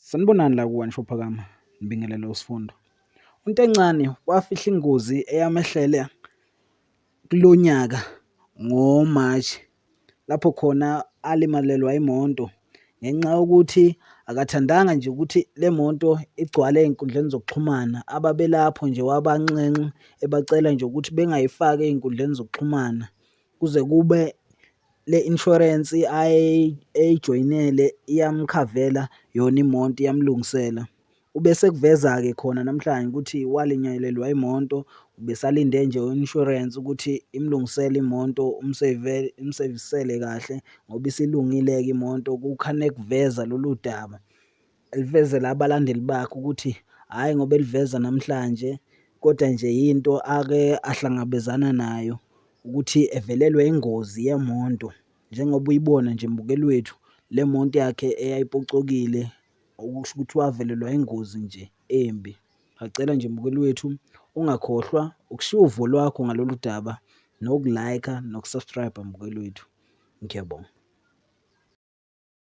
Sanibonani la ku-One Show Phakama, ngibingelele uSifundo. UNtencane wafihla ingozi eyamehlele kulo nyaka ngo-March, lapho khona alimalelwa imoto ngenxa yokuthi akathandanga nje ukuthi le moto igcwale ey'nkundleni zokuxhumana. Ababelapho nje wabanxenxa ebacela nje ukuthi bengayifaki ey'nkundleni zokuxhumana kuze kube le insurance ayeyijoyinele iyamkhavela yona imoto, iyamlungisela. Ube esekuveza-ke khona namhlanje ukuthi walinyalelwa imoto, ubesalinde nje i-insurance ukuthi imlungisele imoto, imsevisele kahle ngoba isilungile-ke imoto. Kukhane ekuveza lolu daba, elivezela abalandeli bakhe ukuthi hhayi ngoba eliveza namhlanje kodwa nje yinto ake ahlangabezana nayo ukuthi evelelwe ingozi yemonto. Njengoba uyibona nje mbukeli wethu, le monto yakhe eyayipocokile, okusho ukuthi wavelelwa ingozi nje embi. Ngiyacela nje mbukeli wethu ungakhohlwa ukushiya uvo lwakho ngalolu daba, noku-like-a, noku-subscribe-a mbukeli wethu. Ngiyabonga.